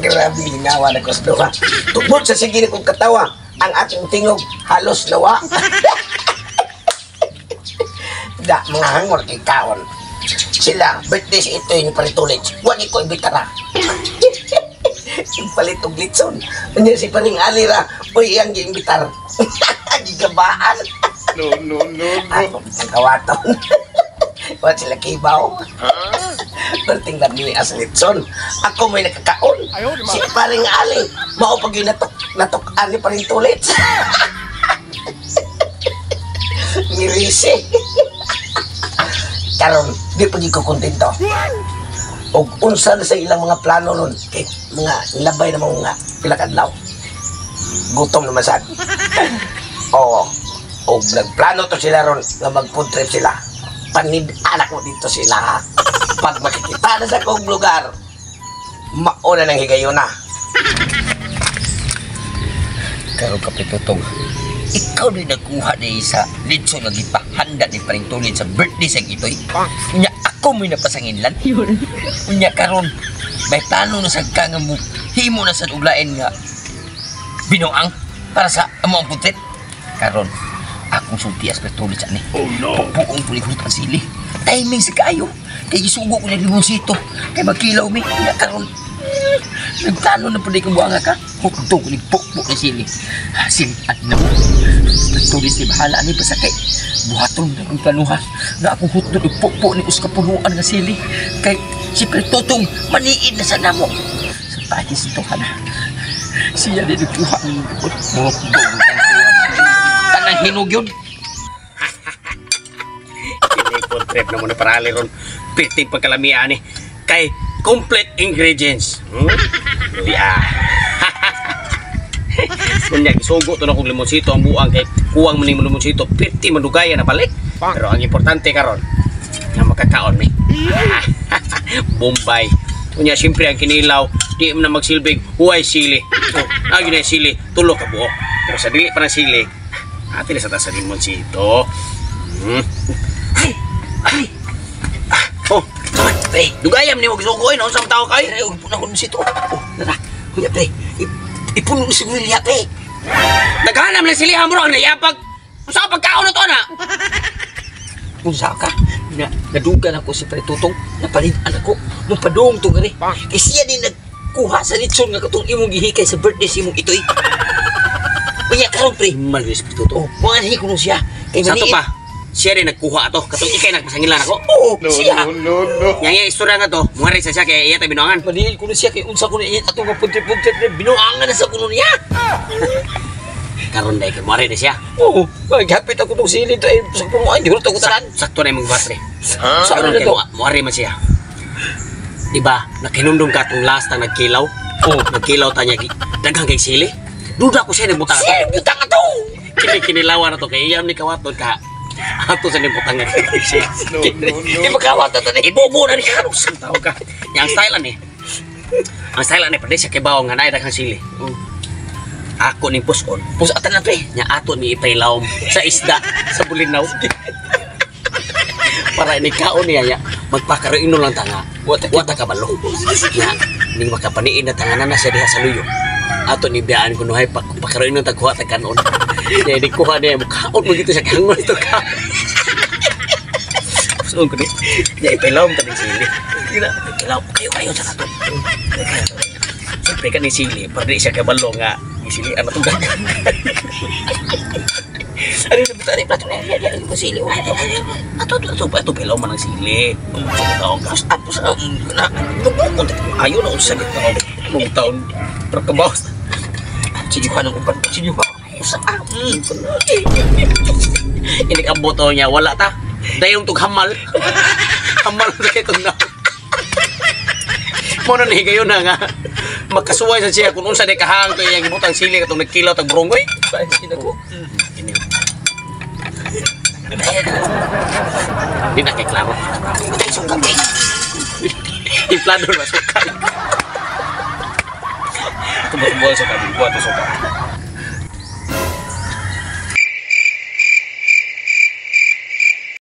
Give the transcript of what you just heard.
Grabe ginawa na kusduha. Tungod sa sige na kong katawa, ang ating tingog halos nawa. Da, mga hangor kay kaon. Sila, birthday si ito yung palitulit. Huwag ko ibitara. Yung palitog litson. Unya si paring alira, uy, iyang giimbitar. Gigabaan. No, no, no, no. Ako, ang kawaton. Wala sila kibaw. Perting lang ni as litson. Ako may nakakaon. Si paring Ali, mao pag yun natok-an ni paring tulit. Ngirisi. Karon, di pa ko kontento. Og unsa na sa ilang mga plano ron, kay mga labay na mga pila ka adlaw. Gutom naman sad. Oo. Og nagplano to sila ron nga mag-food trip sila. Panid-anak mo dito sila ha. Pag makikita na sa kong lugar, mauna ng higayon na. Karon kapitutong, ikaw na nagkuha na sa litso nga gipahanda ni paring tulid sa birthday sa itoy. Unya ako mo'y napasanginlan. Unya karon may plano na sad ka nga mo himo na sad uglain nga binuang para sa amo ang putit. Karon akong sulti as tulid sa ni. Oh no. Puong tulig ang sili. Timing sa kaayo. Kay gisugo ko na limonsito. Kay magkilaw mi. Unya karon nagplano na pala kong buanga ka. Hukdong ko ni pukpuk na sili. Sili at na mo. Tulis ni bahala ni basta kay buhaton na akong planuhan na akong hutdon og pukpuk ni us kapunuan nga sili. Kay si Totong maniid na sa namo. Sa pagis ito ka na. Siya din nagkuha ng hutdong ang kuha. Tanang hinog yun. Kini food trip na mo ni parali ron. Piting pagkalamian ni. Kay complete ingredients. Yeah. Kunya gisugo to na kong limonsito ang buang kay kuwang man ning limonsito 50 madugaya na balik. Pero ang importante karon nga makakaon mi. Bombay. Unya siyempre ang kinilaw di man na magsilbing huway sili. So, agi na sili tulo ka buok. Pero sa dili pa na sili, ate na sa ta sa limonsito. Ay! Ay! Oh, Pre! dugayam ni og sugo no sa tao kay. Ay, huwag po na akong sito. Oh, nara. Kuya, pre. Ipuno ni siguro niya, pre. Naghanam lang sili hamro ang nayapag. Usa ka pagkaon na to na. Unsa ka? Na, nadugan ako si Pre Tutong. Napalitan ako. Mupadung to gari. Kay siya din nagkuha sa litson nga katong imong gihikay sa birthday sa imong itoy. Unya karon pre. Mal si Tutong. Oh, mga ko nung siya. Kay Sa to maniit. pa. Siya rin nagkuha ato katong ikay nagpasangilan ako. Oo, siya. no, no. Yang yang istorya nga to, muhari sa siya kay iya ta binuangan. Maniil ko na siya kay unsa ko na iya ato nga punti-punti pre binuangan na sa kuno niya. Karon dai kay muhari na siya. Oo, maghapit ako tong silid ay sa punuan di ko na tanan. Sakto na imong battery. Sa Karon ano na kay to? muhari man siya. Di ba? Nakinumdum ka tong last na nagkilaw. Oo. Nagkilaw ta niya daghang kay sili. Duda ko siya nagbutang ato. Siya butang ato. Kini kinilawan na to kay iyam ni kawaton ka. Ato sa nibutang nga. No, no, no. Di makawat ato ni. Ibobo na ni karon sa tao ka. Yang style ani. Ang style ani pwede siya kay bawang nga naay daghang sili. Ako ning puson. Pusatan na pre. Nya ato ni ipailawom sa isda sa Bulinaw. Para ini kaon niya nya magpakaroon lang tanga. Wata ka balo. Nya ning makapaniin na tanga na siya diha sa luyo. Ato ni biyaan kuno hay pakaroon tag kuha tag kanon. Nya di kuha niya mukaon mo gito siya kangon ito ka. Puson ko ni. Nya ipailawom ta ning sili. Ipailawom kayo kayo sa ato. Siyempre ka ni sili para di siya kabalo nga isili ano tong gagawin. Ano na butang plato na yan yan sili. Ato ato ato ato pelaw man ang sili. Sa taon ka. Tapos na Ayo na unsa gid taon. Mong taon pero kabawas. Sige pa nang upan. Sige pa. Sa Ini abot niya wala ta. Dayong tug hamal. Hamal na kay tug na. Mo na ni higayon na nga makasuway sa siya kung unsa di kahang to iyang gibutang sili katong nagkilaw tag brongoy. Pansin ako. Ini. Di na kay klaro. Suka pre. Inflado na suka. Ito ba buwan suka? Buwan to suka.